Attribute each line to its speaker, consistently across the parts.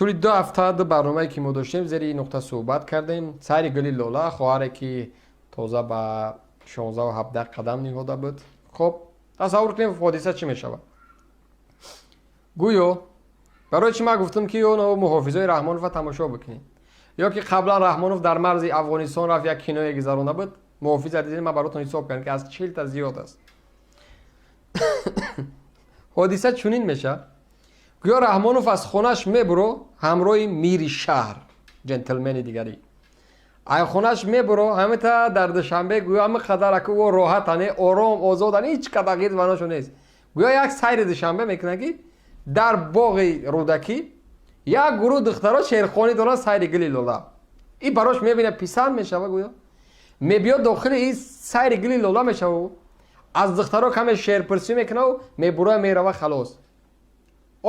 Speaker 1: Тӯли 2 ҳафта ду барномае ки мо доштем, зери ин нуқта суҳбат кардем. Сайри гули лола, хоҳаре ки тоза ба 16-17 қадам ниҳода буд. Хоб, тасаввур кунем, ҳодиса чӣ мешавад. Гӯё барои чӣ ман гуфтам, ки ё муҳофизои Раҳмонова тамошо бикунед, ё ки қаблан Раҳмонов дар марзи Афғонистон рафт, як киное гузаронда буд, муҳофиза дидем. Ман баротон ҳисоб кардам, ки аз 40та зиёд аст. Ҳодиса чунин мешавад: гӯё Раҳмонов аз хонаш мебуро ҳамроҳи мири шаҳр, ҷентлмени дигарӣ, ай хонаш мебуро ҳамита дар Душанбе. Гӯё ҳами қадар аку о роҳатане, ором, озодане, ҳеҷ қадағир ваношо нест. Гӯё як сайри Душанбе мекунад, ки дар боғи Рӯдакӣ як гурӯҳ духтаро шеърхонӣ доранд, сайри гули лола. И барош мебинад, писанд мешава. Гӯё мебиёд, дохили и сайри гули лола мешава, аз духтаро каме шеърпурсӣ мекунаву мебура, мерава, халос.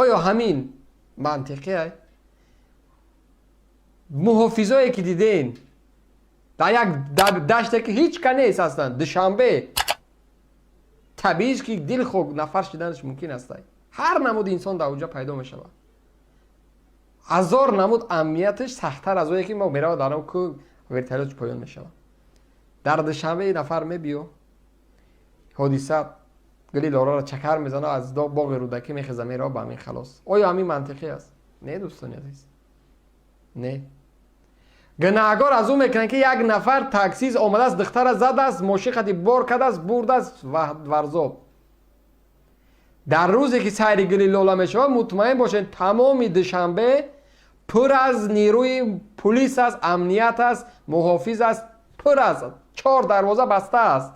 Speaker 1: Оё ҳамин мантиқия? Муҳофизое ки диден дар як даште, ки ҳеҷ ка нест ҳастанд, Душанбе, табиист, ки дилхоҳ нафар шиданаш мумкин аст. Ҳар намуди инсон дар оҷа пайдо мешавад. Ҳазор намуд амнияташ сахттар аз ое, ки мо мерава дар ку вертолёт поён мешавад. Дар Душанбе нафар мебиё, ҳодиса гули лораро чакар мезана, аз боғи Рӯдакӣ мехеза, мерава ба ҳамин, халос. Оё ҳамин мантиқӣ аст? Не, дӯстони азиз, не. Гунаҳгор аз ӯ мекунанд, ки як нафар таксист омадааст, духтара задааст, мошин қати бор кардааст, бурдааст Варзоб. Дар рӯзе ки сайри гули лола мешавад, мутмаин бошед, тамоми Душанбе пур аз нерӯи пулис аст, амният аст, муҳофиз аст, пур аст, чор дарвоза баста аст,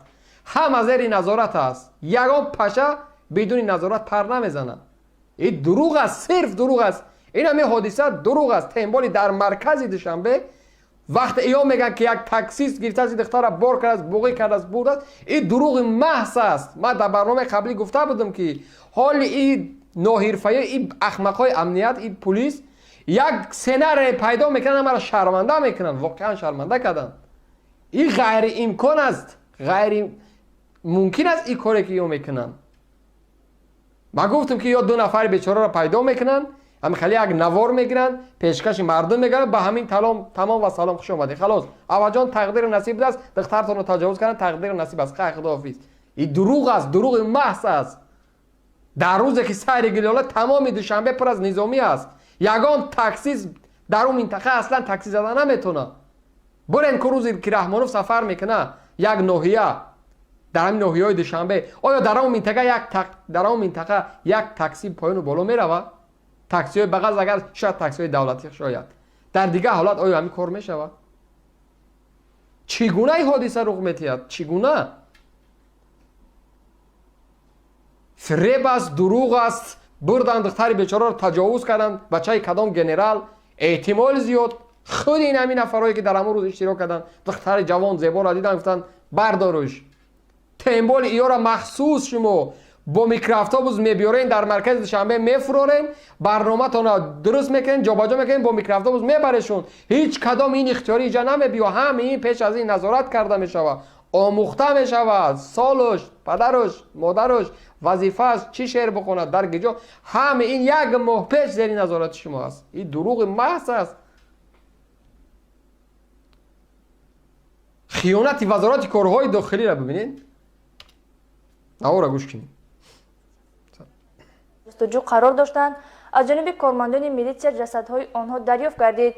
Speaker 1: ҳама зери назорат аст. Ягон паша бидуни назорат пар намезанад. Ин дурӯғ аст, сирф дурӯғ аст. Ин ҳамин ҳодиса дурӯғ аст. Тем более дар маркази Душанбе, вақте иё мегӯянд, ки як таксист гирифтааст, духтара бор кардааст, буғӣ кардааст, бурдааст, ин дурӯғи маҳз аст. Ман дар барномаи қаблӣ гуфта будам, ки ҳоли и ноҳирфаё, и ахмақҳои амният, и пулис як сценарие пайдо мекунанд, ҳамаро шарманда мекунанд. Воқеан шарманда карданд. Ин ғайриимкон аст, ғайри мумкин аст ин коре, ки ё мекунанд. Ман гуфтам, ки ё ду нафари бечораро пайдо мекунанд, ҳами хеле як навор мегиранд, пешкаши мардум мегиранд, ба ҳамин талом тамом ва салом, хуш омадед, халос. Аввалҷон, тақдири насиб будааст, духтартонро таҷовуз карданд, тақдири насиб аст, хай, худоҳофиз. Ин дурӯғ аст, дурӯғи маҳз аст. Дар рӯзе ки сайри гилола, тамоми Душанбе пур аз низомӣ аст. Ягон таксист дар он минтақа аслан такси зада наметавонад. Бурен ку, рӯзе ки Раҳмонов сафар мекунад як ноҳия дар ҳамин ноҳияҳои Душанбе, оё дар он минтақа як такси поёну боло меравад? Таксиҳои бағаз, агар шояд таксиҳои давлатӣ, шояд дар дигар ҳолат оё ҳамин кор мешавад? Чӣ гуна ин ҳодиса рух метиҳад? Чӣ гуна? Фиреб аст, дурӯғ аст. Бурданд духтари бечораро, таҷовуз карданд. Бачаи кадом генерал, эҳтимоли зиёд худи ин ҳамин нафарое, ки дар ҳамон рӯз иштирок карданд, духтари ҷавон зеборо диданд, гуфтанд: «Бардоруш». Тем более иёра махсус шумо бо микроавтобус мебиёрен, дар маркази Душанбе мефурорен, барноматонро дуруст мекунен, ҷобаҷо мекунен, бо микроавтобус мебарешон. Ҳеҷ кадом ин ихтиёрӣ иҷа намебиё. Ҳами ин пеш аз ин назорат карда мешавад, омӯхта мешавад: солуш, падаруш, модаруш, вазифааш, чӣ шеър бихонад, дар гиҷо. Ҳами ин як моҳ пеш зери назорати шумо аст. Ин дурӯғи маҳз аст. Хиёнати Вазорати корҳои дохилиро бибинед. Навора гӯш кунед.
Speaker 2: Ҷустуҷӯ қарор доштанд, аз ҷониби кормандони милитсия ҷасадҳои онҳо дарёфт гардид.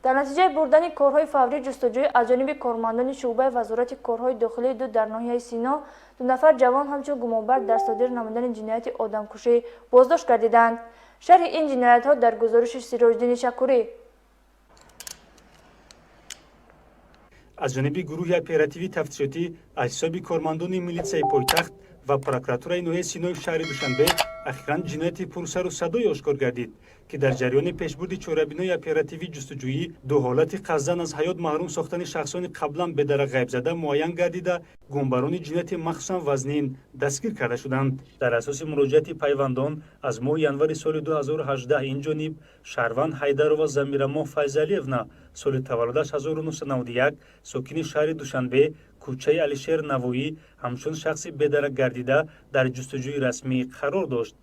Speaker 2: Дар натиҷаи бурдани корҳои фаврии ҷустуҷӯӣ аз ҷониби кормандони шӯъбаи Вазорати корҳои дохилии ду дар ноҳияи Сино, ду нафар ҷавон ҳамчун гумонбар дар содир намудани ҷинояти одамкушӣ боздошт гардиданд. Шарҳи ин ҷиноятҳо дар гузориши Сироҷиддини Шакурӣ.
Speaker 3: Аз ҷониби гурӯҳи оперативии тафтишотӣ аз ҳисоби кормандони милитсияи пойтахт ва прокуратураи ноҳияи Синои шаҳри Душанбе ахиран ҷинояти пурсару садое ошкор гардид, ки дар ҷараёни пешбурди чорабинои оперативии ҷустуҷӯӣ ду ҳолати қасдан аз ҳаёт маҳрум сохтани шахсони қаблан бедарак ғайбзада муайян гардида, гумбарони ҷинояти махсусан вазнин дастгир карда шуданд. Дар асоси муроҷиати пайвандон аз моҳи январи соли 2018 ин ҷониб шаҳрванд Ҳайдарова Замирамоҳ Файзалиевна, соли таваллудаш 1991, сокини шаҳри Душанбе, кӯчаи Алишер Навоӣ, ҳамчун шахси бедарак гардида дар ҷустуҷӯи расмӣ қарор дошт.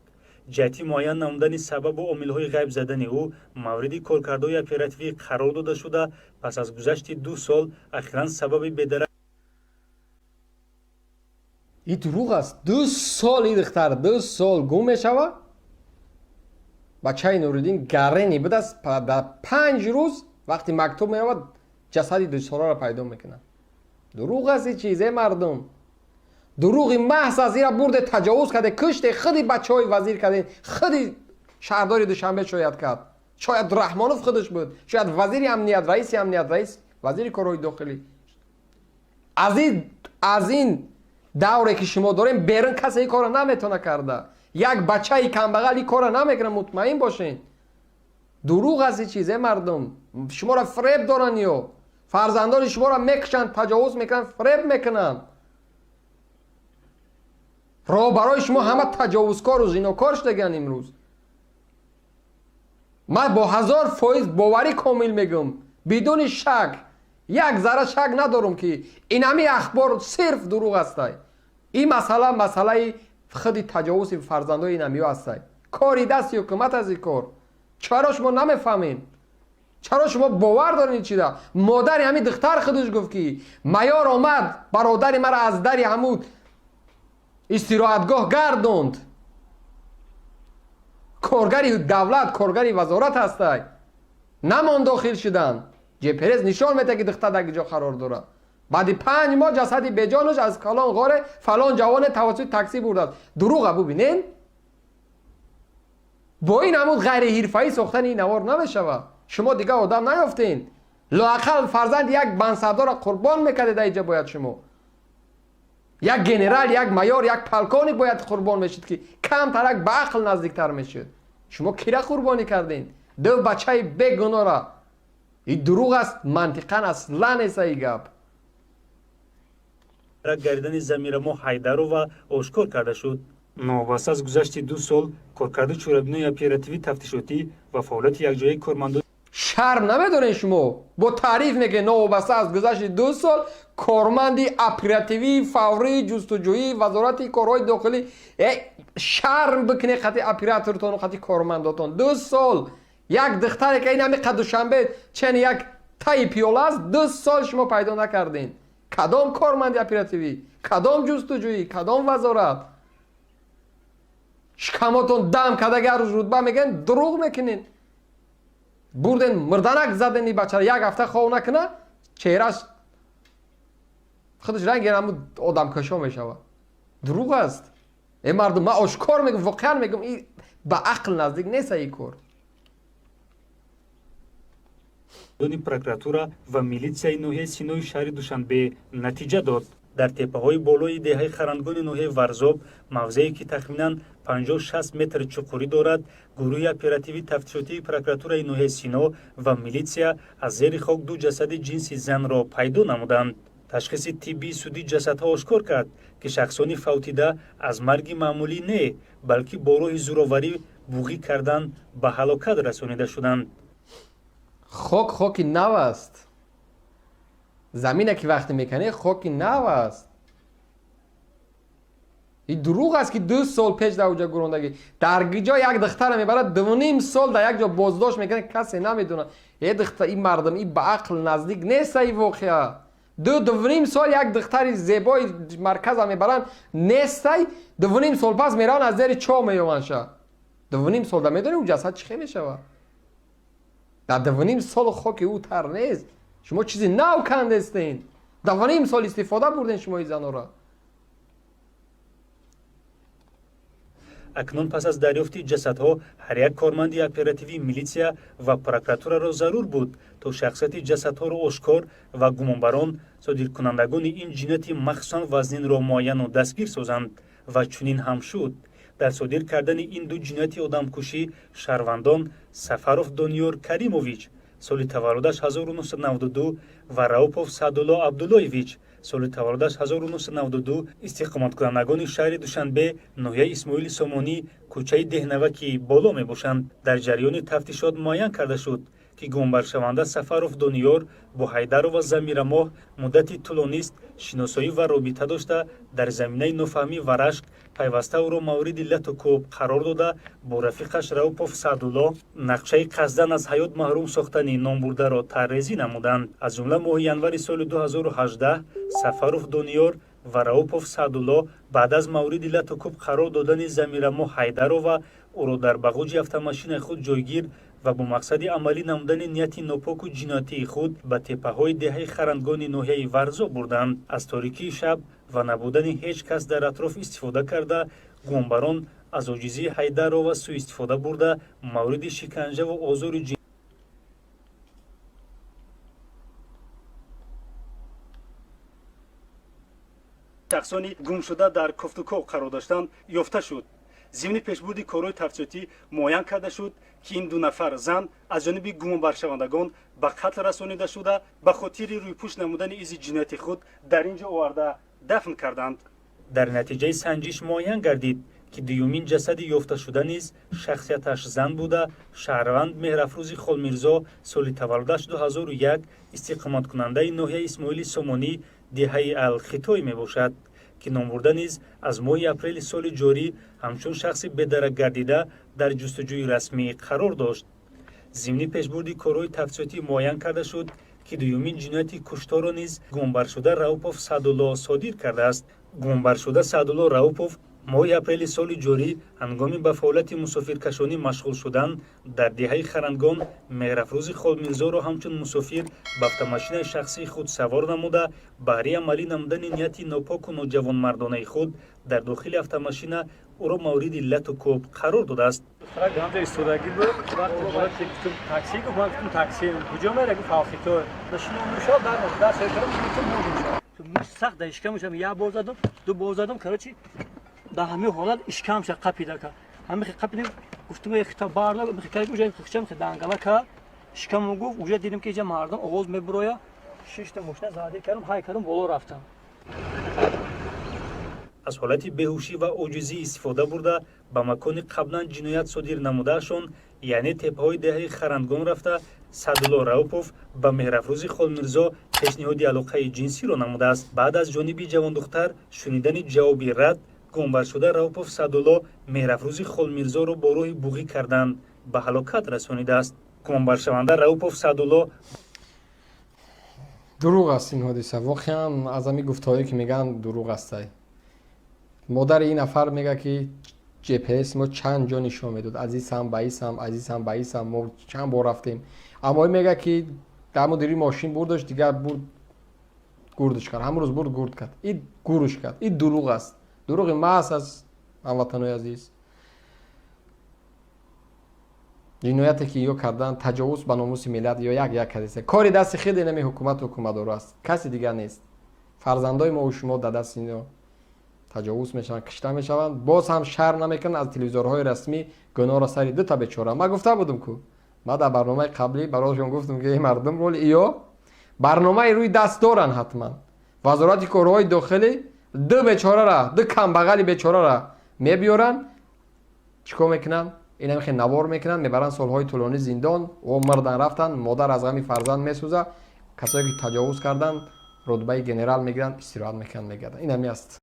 Speaker 3: Ҷиҳати муайян намудани сабабу омилҳои ғайб задани ӯ мавриди коркардҳои оперативӣ қарор дода шуда, пас аз гузашти 2 сол ахиран сабаби бедарак
Speaker 1: И дурӯғ аст. 2 сол и духтар 2 сол гум мешавад. Бачаи Нуриддин гарени будааст, дар 5 рӯз вақти мактуб меравад, ҷасади дусоларо пайдо мекунад. Дурӯғ аст и чиз, э мардум. Дурӯғи маҳз аст. Ира бурде таҷовуз карде, куште, худи бачаҳои вазир кардем, худи шаҳрдори Душанбе шояд кард. Шояд Раҳмонов худаш буд, шояд вазири амният, раиси амният, раис вазири корҳои дохилӣ. Аз ин давре ки шумо дорем берун касе ин корро наметавона карда. Як бачаи камбағал ин корро намекунад, мутмаин бошед. Дурӯғ аст ин чиз, э мардум. Шуморо фиреб доранд ё фарзандони шуморо мекушанд, таҷовуз мекунанд, фиреб мекунанд. Роҳбарои шумо ҳама таҷовузкору зинокор шудагианд имрӯз. Ман бо 1000% боварӣ комил мегӯм, бидуни шак, як зарра шак надорам ки инами ахбор сирф дурӯғ ҳастай. Ин масъала масъалаи худи таҷовузи фарзандои инамиё ҳастай. Кори дасти ҳукумат аз ин кор. Чаро шумо намефаҳмед? Чаро шумо бовар доред чида? Модари ҳамин духтар худаш гуфт ки майор омад, бародари маро аз дари ҳамун истироҳатгоҳ гардонд. Коргари давлат, коргари вазорат ҳастай. Намон дохил шудан. ЖПРС нишон медиҳад ки духтар дар ҷо қарор дорад. Баъди 5 моҳ ҷасади беҷонаш аз фалон ғоре фалон ҷавоне тавассути таксӣ бурдааст. Дурӯға бубинен. Бо ин ҳамун ғайриҳирфаӣ сохтани ин навор намешавад. Шумо дигар одам наёфтен. Лоақал фарзанди як мансабдорро қурбон мекардед дар инҷа бояд шумо. Як генерал, як майор, як полковник бояд қурбон мешид ки камтарак ба ақл наздиктар мешуд. Шумо кира қурбонӣ карден? Ду бачаи бегуноҳра. Ин дурӯғ аст, мантиқан аслан нест ин гап.
Speaker 3: Гардидани Замирамо Ҳайдарова ошкор карда шуд. Новобаста аз гузашти 2 сол коркарди чорабинои оперативӣ тафтишотӣ ва фаъолияти якҷояи кормандон
Speaker 1: Шарм намедонед шумо? Бо таъриф мекунед новобаста аз гузашти 2 сол корманди оперативии фаврии ҷустуҷӯии вазорати корҳои дохилӣ. Шарм бикунед хати оператортону хати кормандотон. 2 сол як духтаре ки ин ҳами қад Душанбе чен як таи пиёла аст, 2 сол шумо пайдо накардед. Кадом корманди оперативӣ, кадом ҷустуҷӯӣ, кадом вазорат? Шикамотон дам карда гар рӯз рутба мегӯянд, дурӯғ мекунед. Бурден мурданак заден ин бачара, як ҳафта хов накуна, чеҳраш худаш ранги ҳамун одамкашо мешавад. Дурӯғ аст. Э мардум, ман ошкор мегӯм, воқеан мегӯм, ин ба ақл наздик нест ин кор.
Speaker 3: Прокуратура ва милитсияи ноҳияи Синои шаҳри Душанбе натиҷа дод. Дар теппаҳои болои деҳаи Харангони ноҳияи Варзоб, мавзее ки тахминан 50-60 метр чуқурӣ дорад, гурӯҳи оперативии тафтишотии прокуратураи ноҳияи Сино ва милитсия аз зери хок 2 ҷасади ҷинси занро пайдо намуданд. Ташхиси тиббии судӣ ҷасадҳо ошкор кард, ки шахсони фавтида аз марги маъмулӣ не, балки бо роҳи зӯроварӣ буғӣ кардан ба ҳалокат расонида шуданд.
Speaker 1: Хок хоки нав аст. Замина ки вақте мекунӣ хоки нав аст. Ин дурӯғ аст ки 2 сол пеш дар оҷа гурондагӣ. Дар ҷо як духтара мебарад, 2.5 сол дар як ҷо боздошт мекунад, касе намедонад. Э духтар, ин мардум, ин ба ақл наздик нест ин воқеа. 2.5 сол як духтари зебои марказа мебаранд, нестай, 2.5 сол пас мераванд аз зери чоҳ меёванд ша. 2.5 сол да медонӣ ӯ ҷасад чӣ хел мешавад? Дар 2.5 сол хоки ӯ тар нест. Шумо чизи нав кандестен. 2.5 сол истифода бурден шумо ин занора.
Speaker 3: Акнун пас аз дарёфти ҷасадҳо ҳар як корманди оперативии милитсия ва прокуратураро зарур буд то шахсияти ҷасадҳоро ошкор ва гумонбарон содиркунандагони ин ҷинояти махсусан вазнинро муайяну дастгир созанд ва чунин ҳам шуд. Дар содир кардани ин ду ҷинояти одамкушӣ шаҳрвандон Сафаров Дониёр Каримович соли таваллудаш 1992 ва Раупов Саъдулло Абдуллоевич соли таваллудаш 1992 истиқоматкунандагони шаҳри Душанбе, ноҳияи Исмоили Сомонӣ, кӯчаи Деҳнаваки боло мебошанд. Дар ҷараёни тафтишот муайян карда шуд, Ки гумонбаршаванда Сафаров Дониёр бо Ҳайдарова Замирамоҳ муддати тӯлонист шиносоӣ ва робита дошта, дар заминаи нофаҳмӣ ва рашк пайваста ӯро мавриди лату кӯб қарор дода, бо рафиқаш Раупов Саъдулло нақшаи қасдан аз ҳаёт маҳрум сохтани номбурдаро тарҳрезӣ намуданд. Аз ҷумла, моҳи январи соли 2018 Сафаров Дониёр ва Раупов Саъдулло баъд аз мавриди лату кӯб қарор додани Замирамоҳ Ҳайдарова, ӯро дар бағоҷи автомошинаи худ ҷойгир ва бо мақсади амалӣ намудани нияти нопоку ҷиноятии худ ба теппаҳои деҳаи Харангони ноҳияи Варзоб бурданд. Аз торикии шаб ва набудани ҳеҷ кас дар атроф истифода карда, гумонбарон аз оҷизии Ҳайдарова сӯистифода бурда, мавриди шиканҷаву озори шахсони гумшуда дар кофтуков қарор доштанд, ёфта шуд. Зимни пешбурди корҳои тафтишотӣ муайян карда шуд, ки ин ду нафар зан аз ҷониби гумонбаршавандагон ба қатл расонида шуда, ба хотири рӯйпӯш намудани изи ҷинояти худ дар ин ҷо оварда дафн карданд. Дар натиҷаи санҷиш муайян гардид, ки дуюмин ҷасади ёфташуда низ шахсияташ зан буда, шаҳрванд Меҳрафрӯзи Холмирзо, соли таваллудаш 2001, истиқоматкунандаи ноҳияи Исмоили Сомонӣ, деҳаи Алхитой мебошад, ки номбурда низ аз моҳи апрели соли ҷорӣ ҳамчун шахси бедарак гардида дар ҷустуҷӯи расмӣ қарор дошт. Зимни пешбурди корҳои тафтишотӣ муайян карда шуд, ки дуюмин ҷинояти кушторро низ гумонбаршуда Раупов Саъдулло содир кардааст. Гумонбаршуда Саъдулло Раупов моҳи апрели соли ҷорӣ ҳангоми ба фаъолияти мусофиркашонӣ машғул шудан дар деҳаи Харангон Меҳрафрӯзи Холмирзоро ҳамчун мусофир ба автомошинаи шахсии худ савор намуда, баҳри амалӣ намудани нияти нопоку ноҷавонмардонаи худ дар дохили автомошина ӯро мавриди лату кӯб қарор додааст.
Speaker 4: Ҳамҷо истодагӣ буд. Вақте гуфтум такси, гуфт, ман гуфтум такси куҷо мера, гуфт Алхитой. Нашиномушо дар дар кардам, гуфтум мошин сахт дар ишкамушам, як бор задам, ду бор задам, короче, дар ҳамин ҳолат ишкамша қапида ка. Ҳамин қапидем, гуфтум хита барда, уже хичам дангала ка ишкаму, гуфт, уже дидем, ки иҷа мардум овоз мебуроя, шишта мошина задӣ кардам, ҳай кардам, боло рафтам.
Speaker 3: Аз ҳолати беҳушӣ ва оҷизӣ истифода бурда, ба макони қаблан ҷиноят содир намудаашон, яъне теппаҳои деҳаи Харангон рафта, Саъдулло Раупов ба Меҳрафрӯзи Холмирзо пешниҳоди алоқаи ҷинсиро намудааст. Баъд аз ҷониби ҷавондухтар шунидани ҷавоби рад, гумонбаршуда Раупов Саъдулло Меҳрафрӯзи Холмирзоро бо роҳи буғӣ кардан ба ҳалокат расонидааст. Гумонбаршаванда Раупов Саъдулло
Speaker 1: Дурӯғ аст ин ҳодиса. Воқеан, аз ҳамин гуфтаҳое, ки мегӯянд, дурӯғ астай. Модари ин нафар мегӯяд, ки ҷпс мо чанд ҷо нишон медод, аз ин сам ба ин сам, аз ин сам ба ин сам, мо чанд бор рафтем. Аммо ин мегӯяд, ки дар мудири мошин бурдаш, дигар бурд, гурдш кард, ҳамон рӯз бурд, гурд кард, и гурш кард. И дурӯғ аст, дурӯғи маҳз аст. Ҳамватанои азиз, ҷинояте, ки ё кардан, таҷовуз ба номуси миллат ё як як кардеса, кори дасти хеле нами ҳукумату ҳукуматдоро аст, каси дигар нест. Фарзандои мову шумо дар дасти ино таҷовуз мешаванд, кишта мешаванд, боз ҳам шарм намекунанд. Аз телевизорҳои расмӣ гуноҳро сари дута бечора. Ман гуфта будум ку, ман дар барномаи қаблӣ барошон гуфтам, ки эй мардум, роли иё барномаи рӯи даст доранд. Ҳатман Вазорати корҳои дохилӣ ду бечорара, ду камбағали бечорара мебиёранд. Чӣ кор мекунанд? Инам хел навор мекунанд, мебаранд солҳои тӯлонӣ зиндон. О, мардан, рафтанд. Модар аз ғами фарзанд месӯзад. Касое, ки таҷовуз карданд, рутбаи генерал мегиранд, истироҳат мекунанд, мегарданд. Ин ҳами аст.